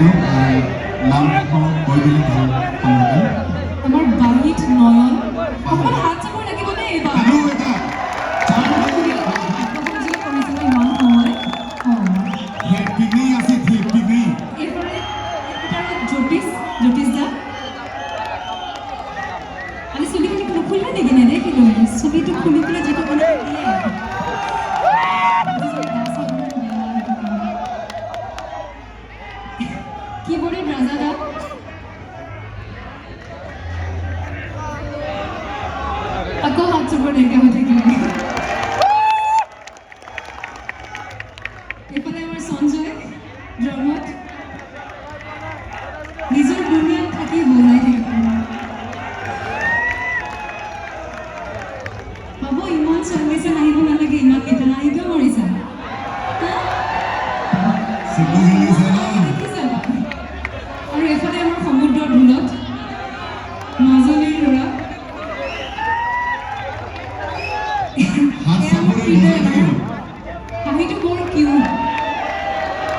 বাইদেউ, নাম কৈ দিলে ভাল পালোহেঁতেন। আমাৰ বাঁহীত নয়ন। অকণমান হাত চাপৰি লাগিব দেই এইবাৰ। আৰু এটা আত্মসংযোগ কৰিছিলে ইমান সময়। অঁ। পিগনি আছে, পিগনি। এইফালে জ্যোতিষ, জ্যোতিষ দা। আজি চুলিখিনি নুখুলিলে নেকি? নেদেখিলোঁ। চুলিটো খুলি পেলাই যিটো মানে দিয়ে। আজি যদি গা চা অকণমান বেয়া, সেইটো কাৰণে। কীবৰ্ডত ৰাজা দা। আকৌ হাত চাপৰি নাইকিয়া হৈ থাকিলে। এইফালে আমাৰ সঞ্জয় ড্ৰামত, নিজৰ দুনিয়াত থাকি বজাই থাকিব। হ'ব, ইমান ছোৱালী আহিব নালাগে, ইমান মিঠা হাঁহি কিয় মাৰিছা? হা? চকু হিলিছে ন? দেখিছা? আৰু এইফালে আমাৰ সমুদ্ৰৰ ঢোলত মাজুলীৰ ল'ৰা। হাত এয়া আমাৰ চাপৰি হৃদয়। বজাই থাকিব। হাঁহিটো বৰ কিউট।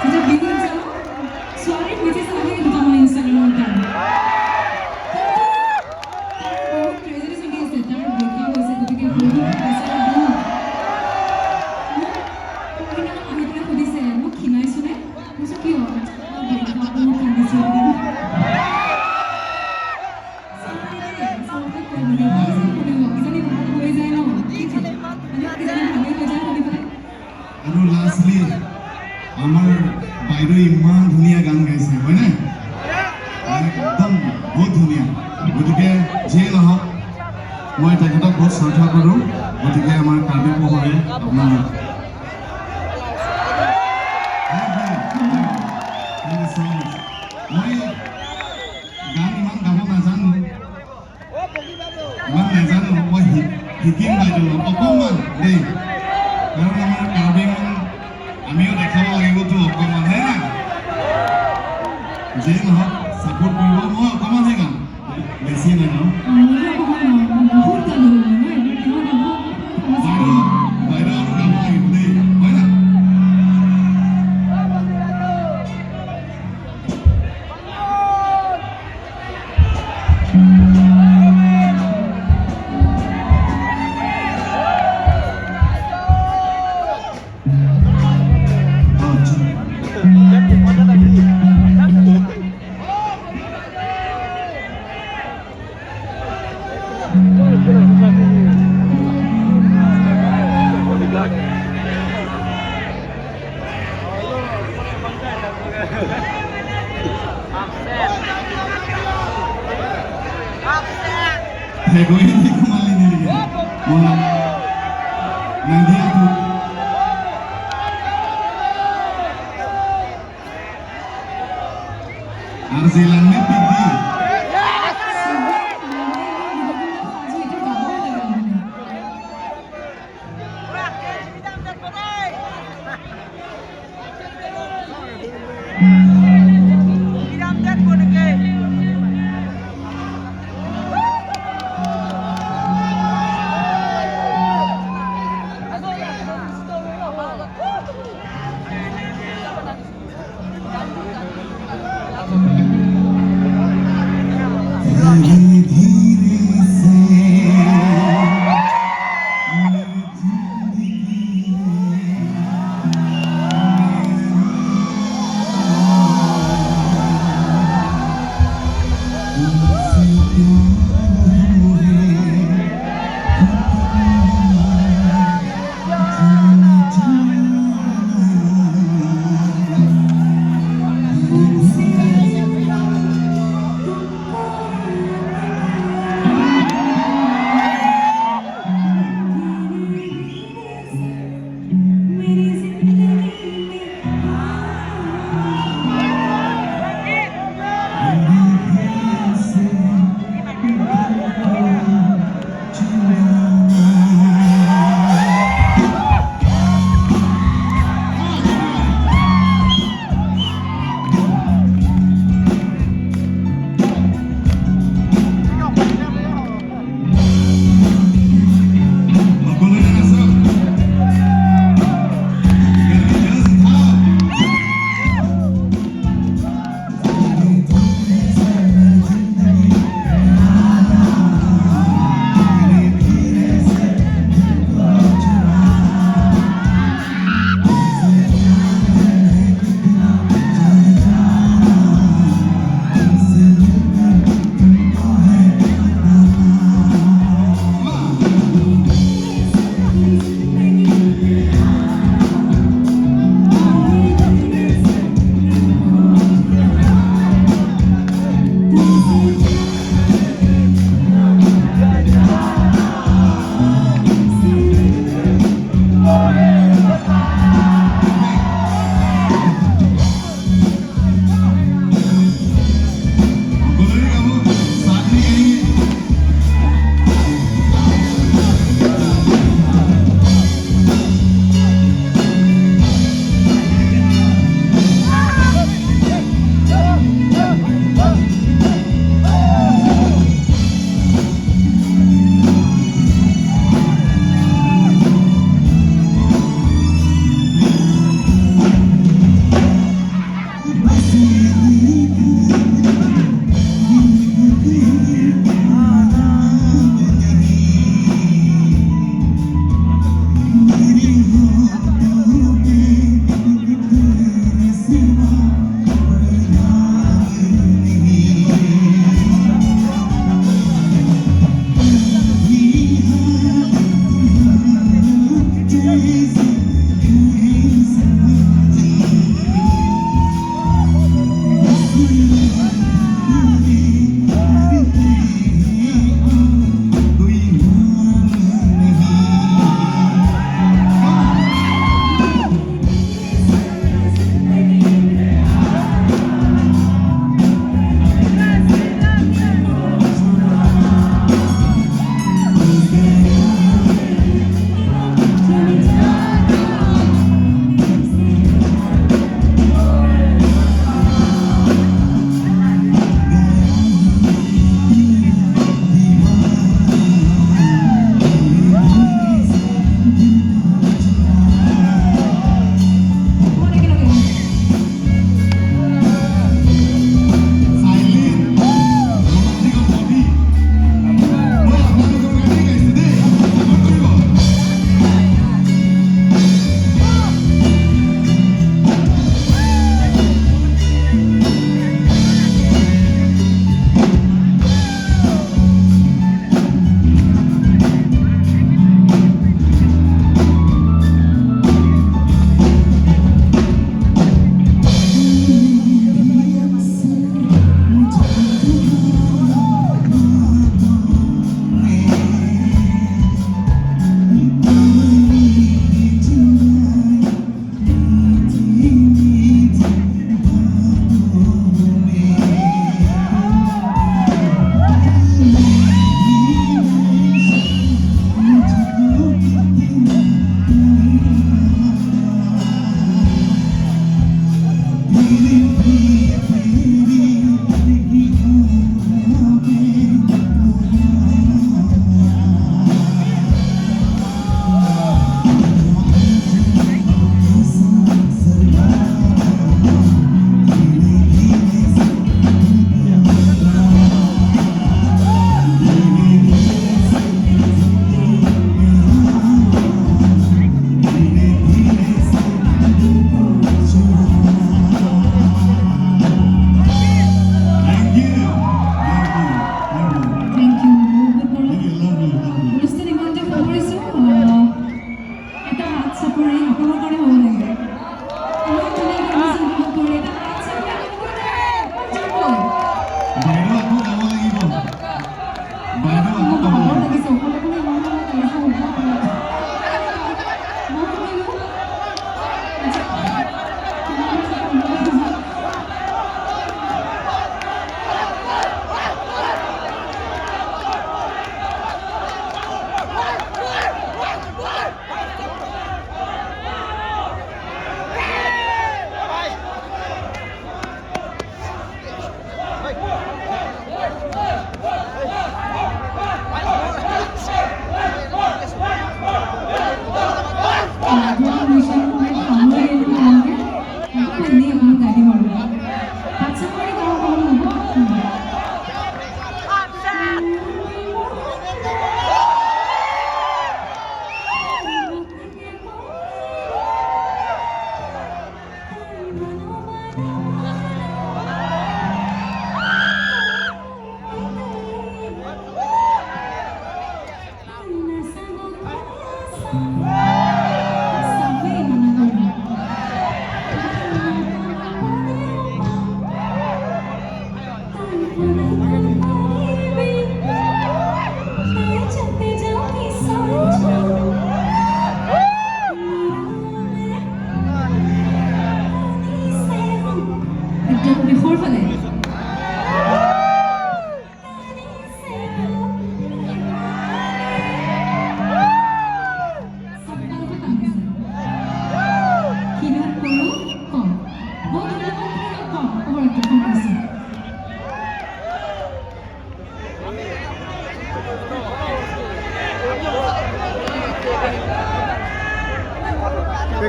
যেতিয়া বিহুত যাওঁ, ছোৱালীৰ মেছেজ আহে দুটামান ইনষ্টাগ্ৰামত। তাৰ কিন্তু তাৰ বহুত ট্ৰেজেডি চলি আছে। তাৰ ব্ৰেকআপ হৈছে, গতিকে বহুত বেচেৰা দুখ। মোক কোনদিনাখন আহি পেলাই সুধিছে, "মই ক্ষীণাইছোনে?" মই কৈছোঁ, "কিয়?" "ব্ৰেকআপ, বহুত কান্দিছোঁ এইকেইদিন।" Sorry দেই, চবকে কৈ দিলোঁ। ভাবিছোঁ সুধিব, কিজানি ভাল হৈ যায় ন? কি ঠিক? মানে কিজানি ভালেই হৈ যায় শুনি পেলাই। আৰু লাষ্টলি আমাৰ বাইদেউ ইমান ধুনীয়া গান গাইছে, হয়নে? একদম বহুত ধুনীয়া। গতিকে যিয়ে নহওক, মই তেখেতক বহুত শ্ৰদ্ধা কৰোঁ। গতিকে আমাৰ কাৰ্বি পোহৰে আপোনালোক। Thank you so much. মই গান ইমান গাব নাজানো, ইমান নাজানো। মই শিকিম বাইদেউ অকণমান দেই, কাৰণ আমাৰ কাৰ্বি আমিও দেখাব লাগিবতো অকণমান, হে না? যিয়ে নহওক, ছাপোৰ্ট কৰিব। মই অকণমানহে গাম, বেছি নাগাওঁ। ময়ো অকণমান নোৱাৰোঁ, বহুত গালো মই ন এইবাৰ। কিমান গাব? বাইদেউ, বাইদেউ আৰু গাব লাগিব দেই, হয় না? আচ্ছা। Hegoin kumali niligi. Mo nandiyan tu. Arzilannya pigi. সাজু, এতিয়া গাবই লাগে মানে। धीरे धीरे से मेरी जिंदगी में।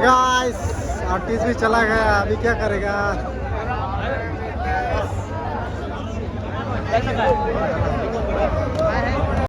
गाइस, आर्टिस्ट भी चला गया, अभी क्या करेगा?